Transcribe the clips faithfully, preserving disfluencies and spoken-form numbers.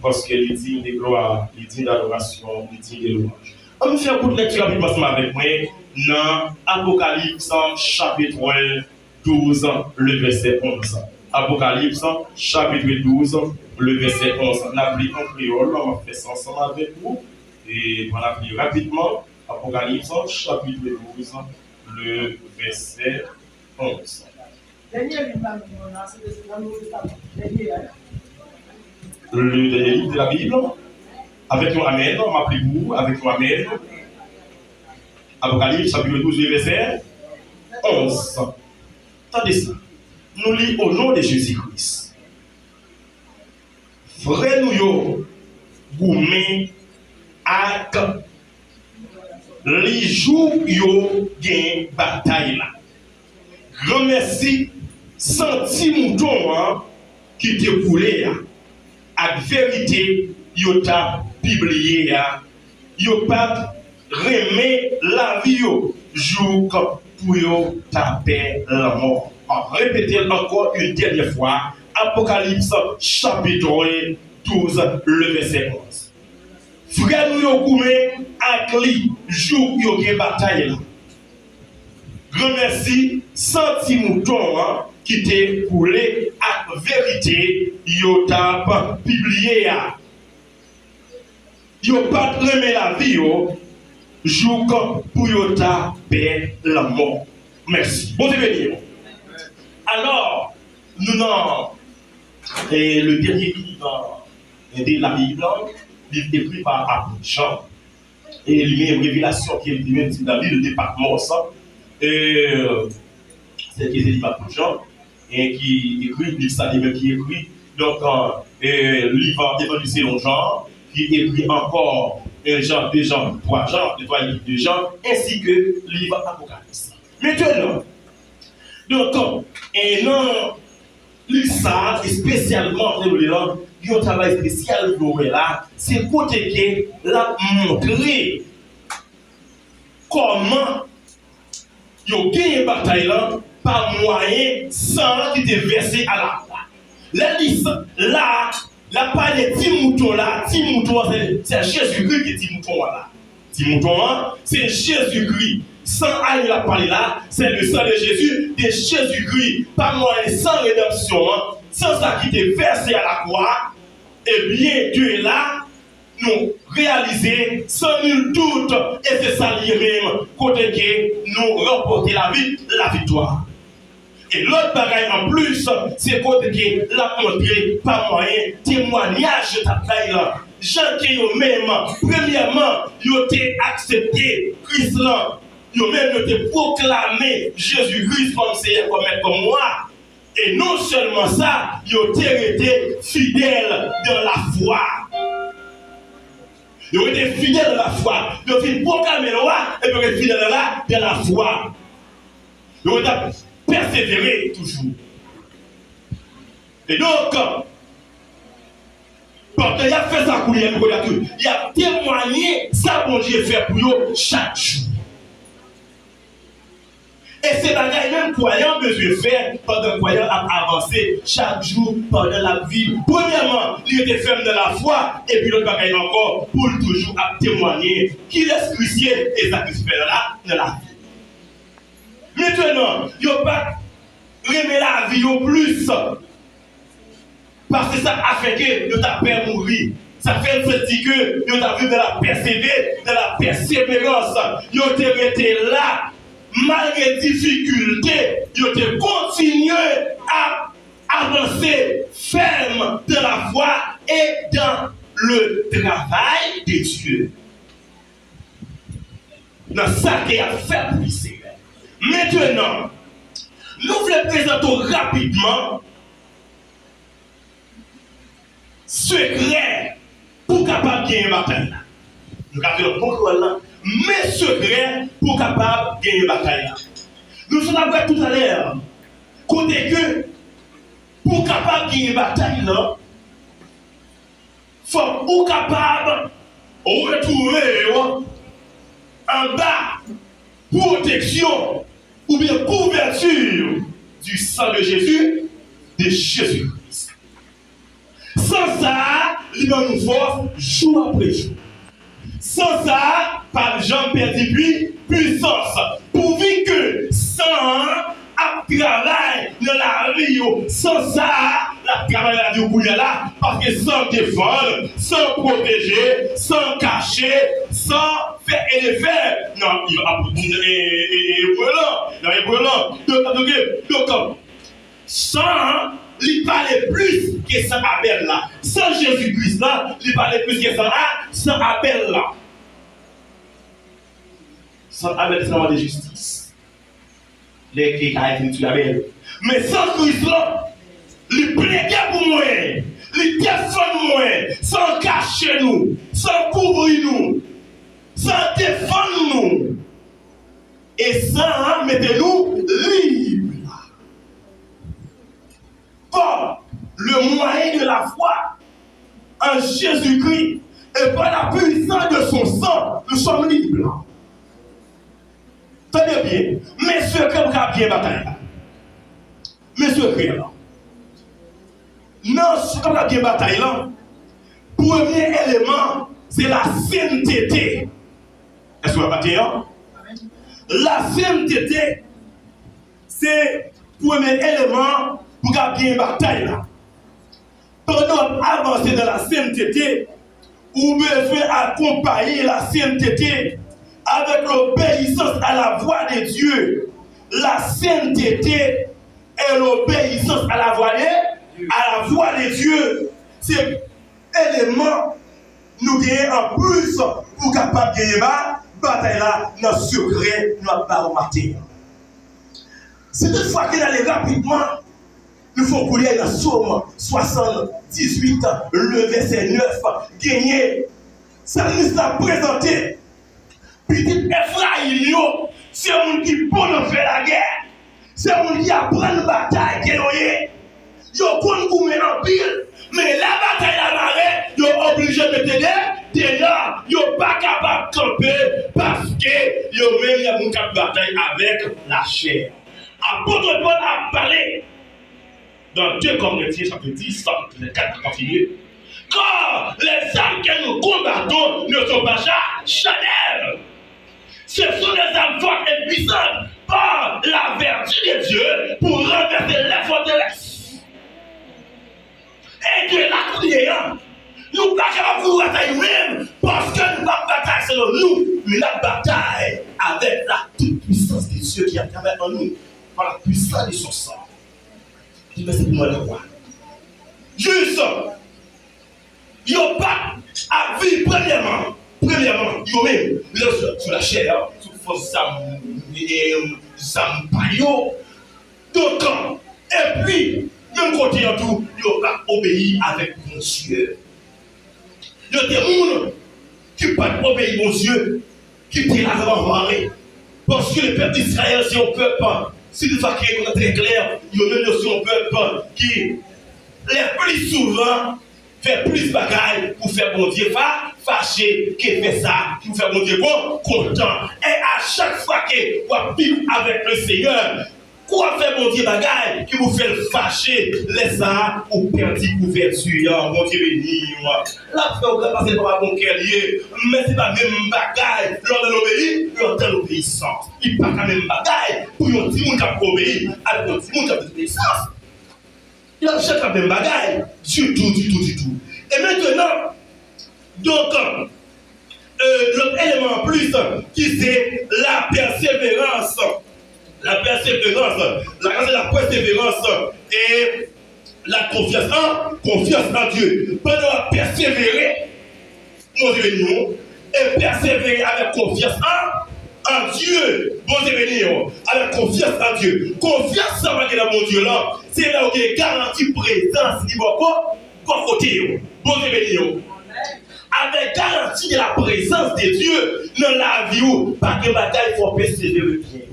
Paske li diy de glwa, li diy de adorasyon, li diy de lwanj. Ann fè yon kout lekti rapidman ansanm avèk mwen nan Apokalips chapit douz, le vèsè onz. Apokalips chapit douz, le vèsè onz. N ap li an kreyòl, m ap fè sa ansanm avèk ou. E n ap li rapidman. Apokalips chapit douz, le vèsè onz. Dènye liv nan Bib mwen an, se nan Nouvo Testaman. Dènye a. Le dernier livre de la Bible. Avèk yon amèn, m ap li pou ou, avèk yon amèn. Apokalips, chapit douz, vèsè onz. Tande sa. Nou li o non de Jezi Kris. Frè nou yo goumen ak li jou yo gen batay la. Granmèsi, san ti mouton an ki te koule a, ak verite yo t ap pibliye a, yo pa t renmen lavi yo jouk pou yo ta pè lanmò. An repete l ankò yon dènyè fwa, Apokalips chapit douz, le vèsè onz. Frè nou yo goumen ak li jou yo gen batay la. Granmèsi, san ti mouton an ki te koule ak verite yo t ap pibliye a. Yo pa t renmen lavi yo jouk pou yo ta pè lanmò. Mèsi. Bondye beni w. Alò, nou nan, eh, le dernier livre, eh, de la Bible, liv ekri pa apot Jan. E li menm, revelasyon ke li menm di nan li, le de Patmos, eh, se ki se liv apot Jan, e ki ekri, liv sa li menm ki ekri. Donk, eh, liv Evanjil selon Jan, ki ekri ankò, eh, Jan, de Jan, twa Jan, de twa epi de Jan, ensi ke liv Apokalips. Mentnan, donk, eh, nan liv sa a, espesyalman, se vle la, gen yon travay espesyal pou nou wè la, se kote ke l ap montre kòman yo genyen batay lan pa mwayen san an ki te vèse a lakwa. Lè l di san, la, l ap pale ti mouton la, ti mouton an, se, se Jezikri ki ti mouton an la. Ti mouton an, se Jezikri. San a l ap pale la, c'est le sang de Jésus, de Jezikri. Pa mwayen san redanmsyon an, san sa ki te vèse a lakwa, ebyen, de la, nou reyalize, sans nul doute, e se sa l ye menm, kote ke nou ranpòte lavi, laviktwa. E lòt bagay anplis, se kote ke l ap montre pa mwayen temwayaj yo t ap bay lan, jan ke yo menm, premyèman, yo te aksepte Kris lan, yo menm yo te pwoklame Jezi Kris kòm Seyè, kòm Mèt, kòm Wa. E non sèlman sa, yo te rete fidèl dans la foi. Yo rete fidèl dans la foi. Yo fin pwoklame lwa, epi yo rete fidèl dans la, dans la foi. Yo t ap pèsevere toujou. E donk, pandan y ap fè sa kounye a, nou konnen tou, y ap temwaye sa Bondye fè pou yo chak jou. E se bagay menm kwayan bezwen fè pandan kwayan ap avanse chak jou pandan l ap viv. Premyèman, li rete fèm dans la foi, epi lòt bagay ankò, pou l toujou ap temwaye kilès Kris ye e sa Kris fè nan la, nan lavi. Mentnan, yo pa t renmen lavi yo plis pase sa, afenke yo ta pè mouri. Sa fè n santi ke yo ta viv dans la pèseve-, dans la persévérance. Yo te rete la, malgre difikilte, yo te kontinye ap avanse fèm dans la foi et dans le travail de Dieu. Nan sa ke y ap fè pou li, Senyè. Mentnan, nou vle prezante w rapidman sekrè pou w kapab genyen batay la. Nou ka fè l an bon kreyòl la, men sekrè pou w kapab genyen batay la. Nou sot ap wè toutalè, kote ke pou w kapab genyen batay la, fòk ou kapab retwouve w anba pwoteksyon oubyen kouvèti du sang de Jésus, de Jezi Kris. San sa a, Li ban nou fòs jou apre jou. San sa a p ap janm pèdi pwi, pwisans. Pouvi ke san an ap travay nan lavi w, san sa a l ap travay nan lavi w kounye a la, paske san defann, san pwoteje, san kache, san fè e defè. Nan Ebre lan, nan Ebre lan, donk, donk, donk, San an, li pale plis ke san Abèl la. San Jezi Kris la, li pale plis ke san a, san Abèl la. San Abèl te sèlman de jistis. Lè ke Kayen fin tiye Abèl. Men san Kris la, li plede pou mwen. Li defann mwen. San kache nou. San kouvri nou. San defann nou. E san an mete nou lib. Par le moyen de la foi en Jésus-Christ et par la puissance de son sang, nous sommes libres. Tande byen, men sekrè pou ka byen batay la. Men sekrè la. Nan sekrè pou ka byen batay la, premye eleman, se lasentete. Èske w ap batay an? Lasentete, se premye eleman pou ka byen batay la. Pandan w ap avanse nan lasentete, ou bezwen akonpaye lasentete avèk lobeyisans a la vwa de Dye. Lasentete e lobeyisans a la vwa de, a la vwa de Dye. Se eleman nou genyen anplis pou kapab genyen ba, batay la nan sekrè nou ap ba w maten an. Se tout fwa ke n ale rapidman, nou fè yon koudèy nan Sòm swasanndizuit, le vèsè nèf, genyen salmis la prezante pitit Efrayim yo, se moun ki bon nan fè lagè, se moun ki aprann batay ke yo ye. Yo konn goumen anpil, men lè batay la mare, yo oblije mete de, deyò, yo pa kapab kanpe, paske yo menm y ap moun k ap batay avèk lachè. Apot Pòl ap pale dans deux Corinthiens chapitre dix, vèsè vennkat, ap kontinye. Car les armes que nous combattons ne sont pas cha-, charnelles. Ce sont des armes fortes et puissantes par la vertu de Dieu pour renverser les forteresses. E de la kounye a, nou pa kapab pou batay nou menm, paske nou pa batay selon nou, men n ap batay avec la toute puissance de Dieu qui est à travers en nous, par la puissance de son sang. Li mèsi pou mwen lakwa. Jis, yo pa ap viv premyèman, premyèman, yo menm, lè sou, sou lachè, sou fòs zam, zam pa yo. Donk, epi, menm kote an tou, yo pa obeyi avèk Bondye. Yo te moun ki pa t obeyi Bondye, ki te la vrèman mare. Paske le pèp Izrayèl se yon pèp, si nou va kere konn trè klè, yo menm yo se yon pèp ki, le pli souvan, fè plis bagay pou fè Bondye fa-, fache ke fè sa ki pou fè Bondye kon-, kontan. E a chak fwa ke w ap viv avèk le Senyè, kou w ap fè Bondye bagay ki pou fè l fache, lè sa a, ou pèdi kouvèti an. Bondye beni w. L ap fè w grapase papa bon kè l ye. Men se pa menm bagay lè w nan obeyi, lè w nan obeyisans. Li pa ka menm bagay pou yon timoun k ap obeyi avèk yon timoun k ap dezobeyisans. Yo ap chak ap menm bagay. Ditou, ditou, ditou. E mentnan, donk, euh, lòt eleman anplis ki se la pèseverans. La pèseverans. La, se la pèseverans e la konfyans an, konfyans an Dye. Pandan w ap pèsevere, Bondye beni w. E pèsevere avèk konfyans an, an Dye. Bondye beni w. Avèk konfyans an Dye. Konfyans sa w gen nan Bondye lan, se lè w gen garanti prezans li bò ko-, bò kote w. Bondye beni w. Avèk garanti de la prezans de Dye nan lavi w, pa gen bagay fò pèsevere byen.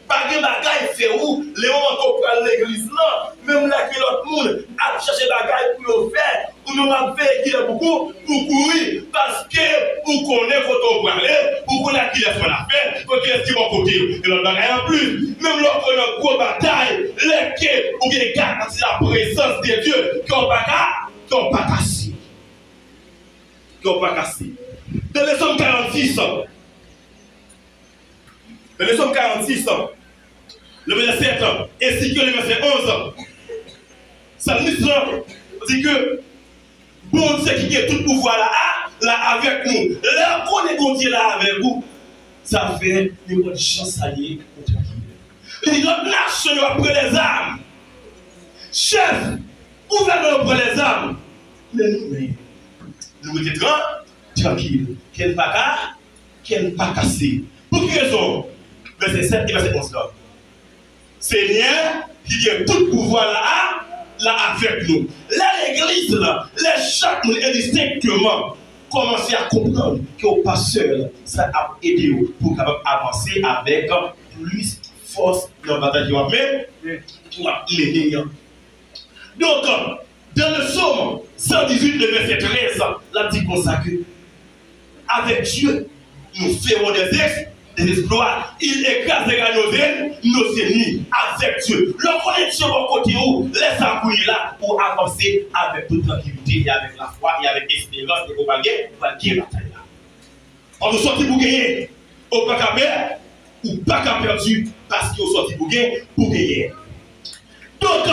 Pa gen bagay fè ou, lè yon moman ke w pral legliz lan, menm lè ke lòt moun ap chèche bagay pou yo fè, ou menm w ap veye kilè pou kou-, pou kouri, paske ou konnen kote w prale, ou konnen a kilè fè l ap fè, kote kiyès ki bò kote w. E lòt bagay anplis, menm lè w konnen gwo batay, lè ke ou gen garanti la prezans de Dye, ke w pa ka, ke w pa ka siy. Yo pa kase. Nan Sòm karannsis, nan Sòm karannsis, le vèsè sèt, ensi ke le vèsè onz, salmis lan di ke Bondye ki gen tout pouvwa la, a, la avèk nou. Lè w konnen Bondye la avèk ou, sa fè nenpòt jan sa ye, ou trankil. Li di lòt nasyon yo ap pran lèzam. Chèf gouvènman yo pran lèzam. Men nou menm, nou rete tran-, trankil. Kè n pa ka, kè n pa kase. Pou ki rezon? Vèsè sèt e vèsè onz la. Senyè ki gen tout pouvwa la, la avèk nou. Lè legliz la, lè chak moun endistenkteman kòmanse a konprann ke w pa sèl, sa ap ede w pou w kapab avanse avèk plis fòs nan batay ke w ap men-, ke w ap mennen an. Donk, dans le psaume cent dix-huit, le verset treize, l ap di konsa ke, avec Dieu, nous ferons des ex-, des exploits. Il écrasera nos en-, nos ennemis. Avec Dieu. Lè w konnen Dye bò kote ou, lè sa kounye la, ou avanse avèk tout trankilite e avèk lafwa e avèk esperans ke ou pral gen, ou pral gen batay la. Paske w sòti pou genyen. Ou pa ka pè, ou pa ka pèdi, paske w sòti pou gen, pou genyen. Donk,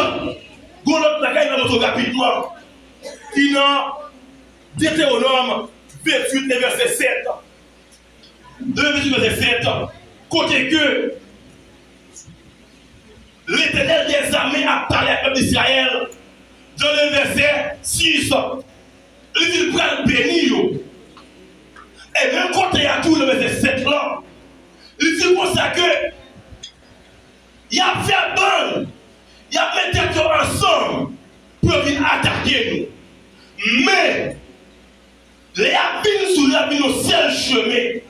gon lòt bagay m ap montre w rapidman, ki nan Detewonòm venntuit e vèsè sèt. Detewonòm venntuit vèsè sèt, kote ke Letènèl dèzame ap pale ak pèp Izrayèl, nan le vèsè sis, li di l pral beni yo. E menm kote a tou, nan vèsè sèt lan, li di konsa ke y ap fè bann, y ap met tèt yo ansanm pou yo vin atake nou. Men, lè y ap vin sou nou, y ap vin yon sèl chemen.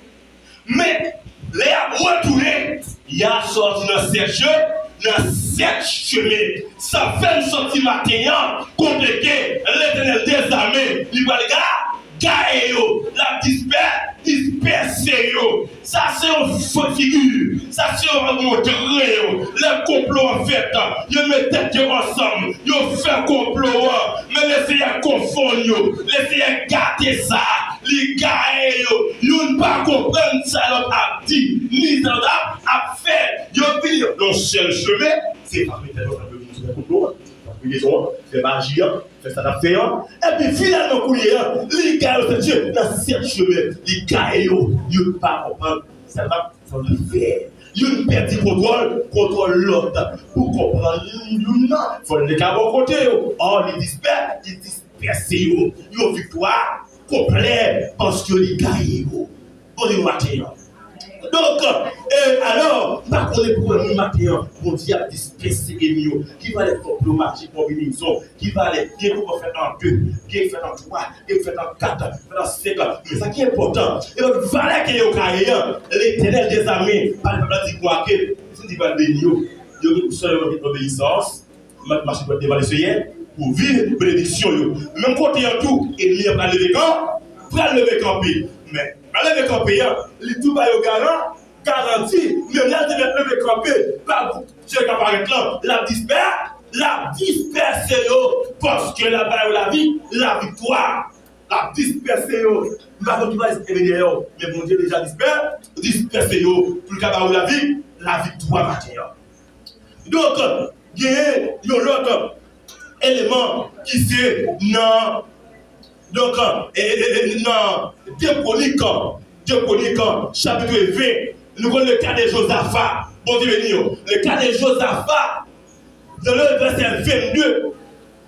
Men, lè y ap retounen, y a sòti nan sèt che-, nan sèt chemen. Sa fè n sòti maten an, kote ke Letènèl dèzame, li pral ga-, gaye yo, l ap dispè-, dispèse yo. Sa se yon fo figi. Sa se yon montre yo. Lè konplo an fèt, yo met tèt yo ansanm, yo fè konplo an. Men Lesenyè konfonn yo. Lesenyè gate sa. Li gaye yo. Youn pa konprann sa lòt ap di, ni sa lòt ap, ap fè. Yo vini yon sèl chemen. Se pa metè yo fè konplo an. Fè maji an. Fè sa l ap fè an. Epi finalman kounye a, li gaye yo, Senyè, nan sèt chemen. Li gaye yo. Youn pa konprann sa l ap, sa l ap fè. Youn pèdi kontwòl, kontwòl lòt. Pou konprann youn nan, fò l te ka bò kote yo. Ò, li dispè-, li dispèse yo. Yon viktwa konplè, paske li gaye yo. Bondye nou maten an. Donk, e, alò, m pa konnen pou moun maten an, Bondye ap dispèse enmi yo. Ki valè konplo, maji, konbinezon, ki valè, gen pou fèt an de, gen fèt an twa, gen fèt an kat, fèt an senk. Men sa ki enpòtan, e lòt valè ke yo ka ye an, Letènèl dèzame, pale pèp la di kwa ke, si di pral beni yo, yo gen pou sèl yo gen obeyisans, ma-, mache dwat devan Lesenyè, pou viv benediksyon yo. Menm kote an tou, enmi an pral leve kan-, pral leve kanpe. Men, pral leve kanpe an, li tou ba yo garan-, garanti, men lè l te mèt leve kanpe, pa gwoup Dye ka parèt lan, l ap dispè-, l ap dispèse yo, paske l ap ba yo lavi, laviktwa, l ap dispèse yo. M pa konn ki bagay ki vini dèyè yo, men Bondye deja dispè-, dispèse yo, pou l ka ba yo lavi, laviktwa maten an. Donk, genyen yon lòt eleman ki se nan, donk, e, e, e, nan de Kwonik, de Kwonik, chapit ven, nou konn le ka de Jozafa. Bondye beni yo. Le ka de Jozafa, nan le vèsè vennde,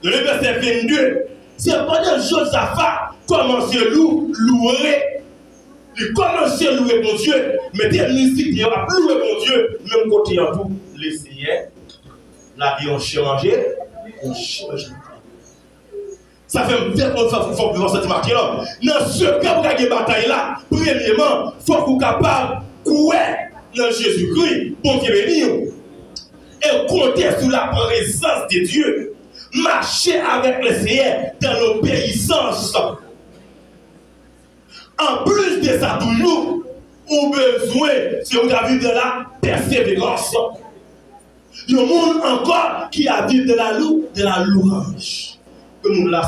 nan le vèsè vennde, se pandan Jozafa kòmanse lou-, louwe, li kòmanse louwe Bondye, mete mizik li ap louwe Bondye, menm kote an tou, Lesenyè, lavi yon chanje, yon chanje. Sa fè m fè konn fè fòk nou santi maten an. Nan sekrè pou ka gen batay la, premyeman, fòk ou kapab kwè nan Jezikri, Bondye beni w, e konte sou la prezans de Dye. Mache avèk Lesenyè dan lobeyisans. Anplis de sa toujou, ou bezwen, se ou ka viv dan la pèseverans. Yon moun ankò ki ap viv de la lou-, de la louanj. Ke moun la